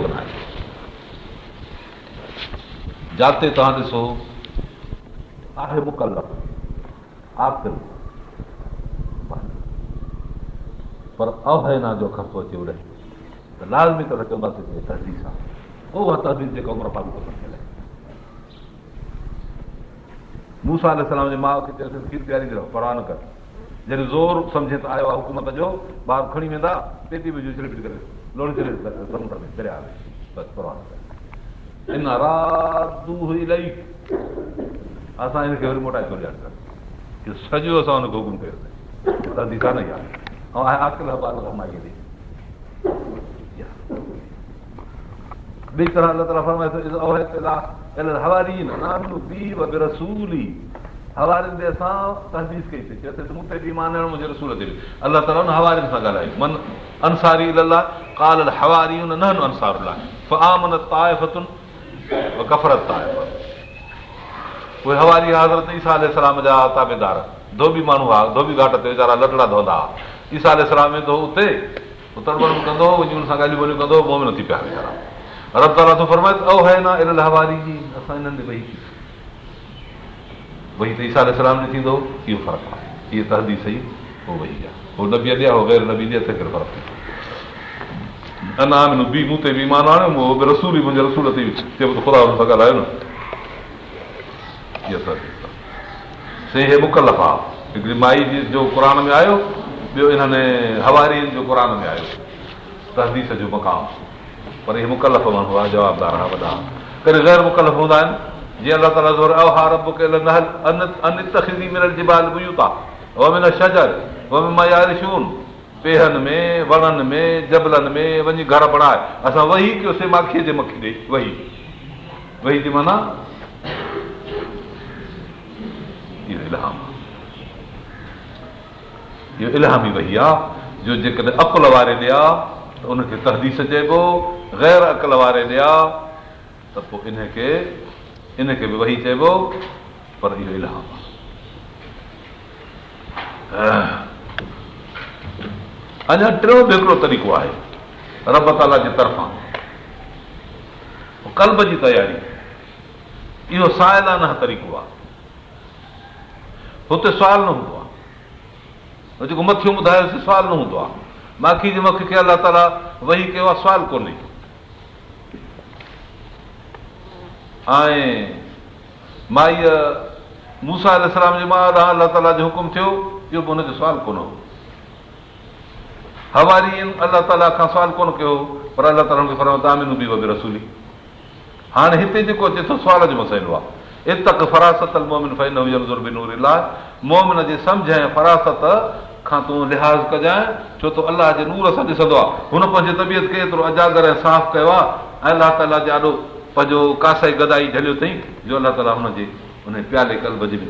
بنايو. جاتي توهان ڏسو آهي مڪلف، عاقل، پر اوحينا جو اکر ٿو اچي اڏي ته لازمي طرح چونداسين ته تحديث آهي. اها تحديث جيڪا عمر فاروق سان ٿيل آهي. موسيٰ عليه السلام جي ماء کي چيس کير پياريندي رهو، پرواهه نه ڪر. جڏهن زور سمجهي ته آيو آهي حڪومت جو، ٻار کڻي ويندا، پيتي ۾ اڇلي ڦٽ ڪري لوڙهي ڇڏي سمنڊ ۾، درياء ۾، بس پرواهه نه ڪر. انا رادوه اليڪ، اسان هن کي وري موٽائي ٿو ڏيان. اهو سڄو اسان هن کي حڪم ڪيو تحديث آهي نه اها، ۽ آهي عاقل بالغ مائي ڏي. ٻي طرح الله تعاليٰ فرمائي ٿو اذ اوحيت الي الحواريين ان آمنوا بي وبرسولي، حوارين ڏي اسان تحديث ڪئي سي، چيوسين ته مون تي به ايمان آڻو منهنجي رسول تي به. الله تعاليٰ ان حوارين سان ڳالهايو، من انصاري الي الله قال الحواريون نحن انصار الله فآمنت طائفة وڪفرت طائفة. اهي حواري حضرت عيسيٰ عليه السلام جا تابعدار ڌوٻي ماڻهو هئا، ڌوٻي گهاٽ تي ويچارا لٽڙا ڌوندا هئا. عيسيٰ عليه السلام ويندو هو اتي اتر بڙ به ڪندو هو، وڃي ان سان ڳالهيون ٻولهيون ڪندو هو، مؤمن ٿي پيا ويچارا. رب تعاليٰ ٿو فرمائي ته اوحينا الي الحواريين، اسان انهن ڏي وحي ڪئي. وحي ته عيسيٰ عليه السلام ڏي ٿيندو هو، اهو فرق آهي. هيء تحديث ئي هو وحي آهي. هو نبيء ڏي آهي، هو غير نبي ڏي آهي، تنهنڪري فرق ٿئي ٿو. ان آمنوا بي، مون تي به ايمان آڻيو، وبرسولي، منهنجي رسول تي به، چئبو ته خدا هن سان ڳالهايو نه. اها تحديث آهي. سائين هي مڪلف آ. هڪڙي مائي جو قرآن ۾ آيو، ٻيو انهن حوارين جو قرآن ۾ آيو تحديث جو مقام. پر اهي مڪلف ماڻهو هئا، جوابدار هئا، وڏا هئا. ڪڏهن غير مڪلف هوندا آهن، جيئن الله تعاليٰ ٿو اوحيٰ ربڪ الي النحل ان اتخذي من الجبال بيوتا ومن الشجر ومما يعرشون، پيهن ۾، وڻن ۾، جبلن ۾ وڃي گهر بڻاء. اسان وحي ڪيوسين ماکيء جي مکي ڏي، وحي، وحي جي معنيٰ اهو الهام آهي. اهو الهامي وحي آهي جو جيڪڏهن عقل واري ڏي آ ته ان کي تحديث چئبو، غير عقل واري ڏي آ ته پوء ان کي به وحي چئبو، پر اهو الهام آهي. اڃا ٽيون به هڪڙو طريقو آهي رب تعاليٰ جي طرفان قلب جي تياري، اهو سائلانه طريقو آهي. هتي سوال نه هوندو آهي، جيڪو مٿيون ٻڌايوسين سوال نه هوندو آهي. ماکي جي مک کي الله تعاليٰ وحي ڪيو آهي، سوال ڪونهي. ۽ مائيء موسيٰ عليه السلام جي ماء ڏانهن الله تعاليٰ جو حڪم ٿيو، اهو به هن جو سوال ڪونه هو. حواريين الله تعاليٰ کان سوال ڪونه ڪيو هو، پر الله تعاليٰ هن کي فرمايو ته آمنوا بي وبرسولي. هاڻي هتي جيڪو اچي ٿو سوال جو مسئلو آهي. اتق فراست المؤمن فانه ينظر بنور الله، مؤمن جي سمجهه ۽ فراست کان تون لحاظ ڪجانء، ڇو ته الله جي نور سان ڏسندو آهي. هن پنهنجي طبيعت کي ايترو اجاگر ۽ صاف ڪيو آهي ۽ الله تعاليٰ جي آڏو پنهنجو ڪاسائي گدائي جهليو اٿئي جو الله تعاليٰ هن جي انهي پيالي قلب جي ۾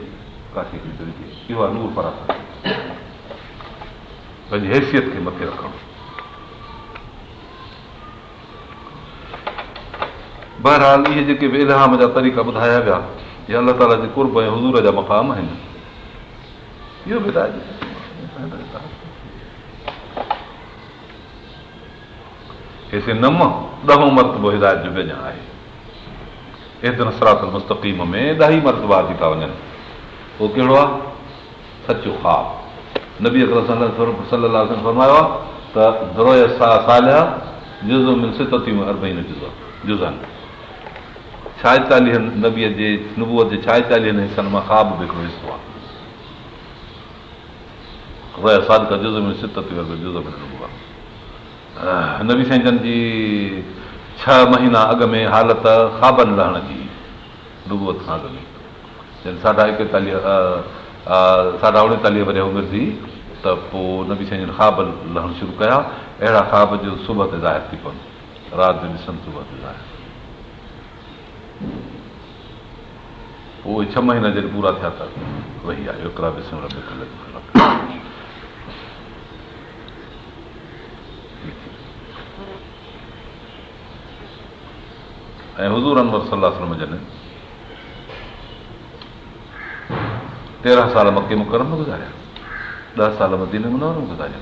ڪاسي کي ٿو وجهي. اهو آهي نور فراست، پنهنجي حيثيت کي مٿي رکڻ. بهرحال اهي جيڪي به الهام جا طريقا ٻڌايا ويا، اهي الله تعاليٰ جي قرب ۽ حضور جا مقام آهن. اهو به هدايت جو قسم آهي. هيسين نم ڏهون مرتبو هدايت جو به اڃا آهي. اهدنا الصراط المستقيم ۾ ڏهه ئي مرتبا اچي ٿا وڃن. اهو ڪهڙو آهي؟ سچو خواب. نبي اڪرم صلي الله عليه وسلم فرمايو آهي ته رؤيا الصالحه جزء من ستة و اربعين جزءا ڇائيتاليهن نبيء جي نبوت جي ڇائيتاليهن حصن مان خواب به هڪڙو حصو آهي. رؤيا صادقه جزء من ستة و اربعين جزءا من النبوة. نبي سائين جن جي ڇهه مهينا اڳ ۾ حالت خوابن لهڻ جي هئي نبوت کان اڳ ۾. جڏهن ساڍا ايڪيتاليهه ساڍا اڻيتاليهه ورهيه عمر ٿي ته پوء نبي سائين جن خواب لهڻ شروع ڪيا، اهڙا خواب جو صبح تي ظاهر ٿي پون، رات جو ڏسن صبح تي ظاهر. پوء اهي ڇهه مهينا جڏهن پورا ٿيا ته وحي آيو اقرا باسم ربڪ الذي خلق. ۽ حضور انور صلي الله عليه وسلم جن 13 سال مڪي مڪرم ۾ گذاريا، 10 سال مديني منور ۾ گذاريا.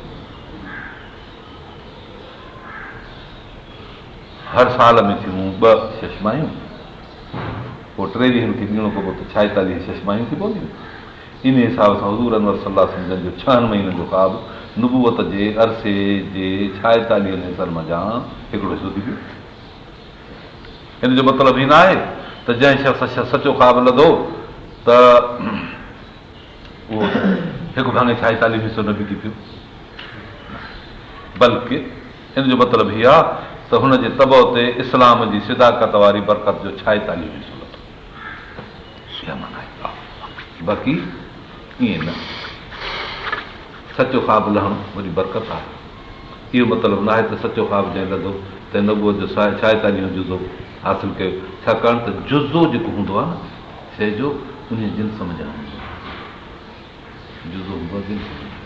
هر سال ۾ ٿيون ٻه ششماهيون، پوء ٽيويهن کي ٻيڻو ڪبو ته ڇائيتاليهه ششماهيون ٿي پونديون. انهيء حساب سان حضور انور صلي الله عليه وسلم جن جو ڇهن مهينن جو خواب نبوت جي عرصي جي ڇائيتاليهن حصن منجهان هڪڙو حصو ٿي پيو. ان جو مطلب هي ناهي ته جنهن شخص سچو خواب لڌو ته اهو هڪ ڀاڱي ڇائيتاليهه حصو نبي ٿي پيو، بلڪ ان جو مطلب هي آهي ته هن جي طبع تي اسلام جي صداقت واري برڪت جو ڇائيتاليهه حصو لٿو. اها معنيٰ آهي. باقي ائين نه. سچو خواب لهڻ وڏي برڪت آهي. اهو مطلب ناهي ته سچو خواب جنهن لڌو تنهن نبوت جو ڇائيتاليهون جزو حاصل ڪيو، ڇاڪاڻ ته جزو جيڪو هوندو آهي نه شيء جو انهيء جنس منجهان هوندو آهي. جزو هوندو آهي جنس منجهان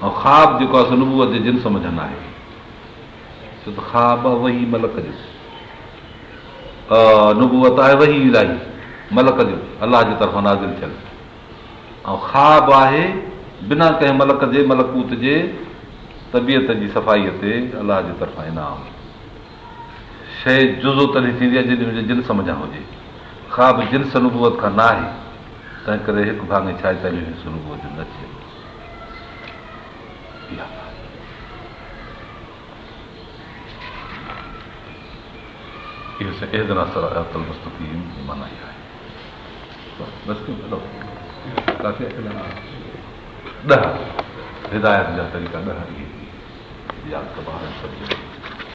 ۽ خواب جيڪو آهي سو نبوت جي جنس منجهان ناهي، ڇو ته خواب آهي وحي ملڪ جو، نبوت آهي وحي الاهي ملڪ جو الله جي طرفان نازل ٿيل. ۽ خواب آهي بنا ڪنهن ملڪ جي ملڪوت جي طبيعت جي صفائيء تي الله جي طرفان انعام. شيء جزو تڏهن ٿيندي آهي جڏهن ان جي جنس منجهان هجي. خواب جنس نبوت کان نه آهي، تنهن ڪري هڪ ڀاڱي ڇائيتاليهون حصو نبوت جو نه چئبو. اها ڳالهه. اهو سائين اهدنا الصراط المستقيم جي معنيٰ اها آهي. ڏهه هدايت جا طريقا ڏهه اهي ياد ڪبا آهن سڀ.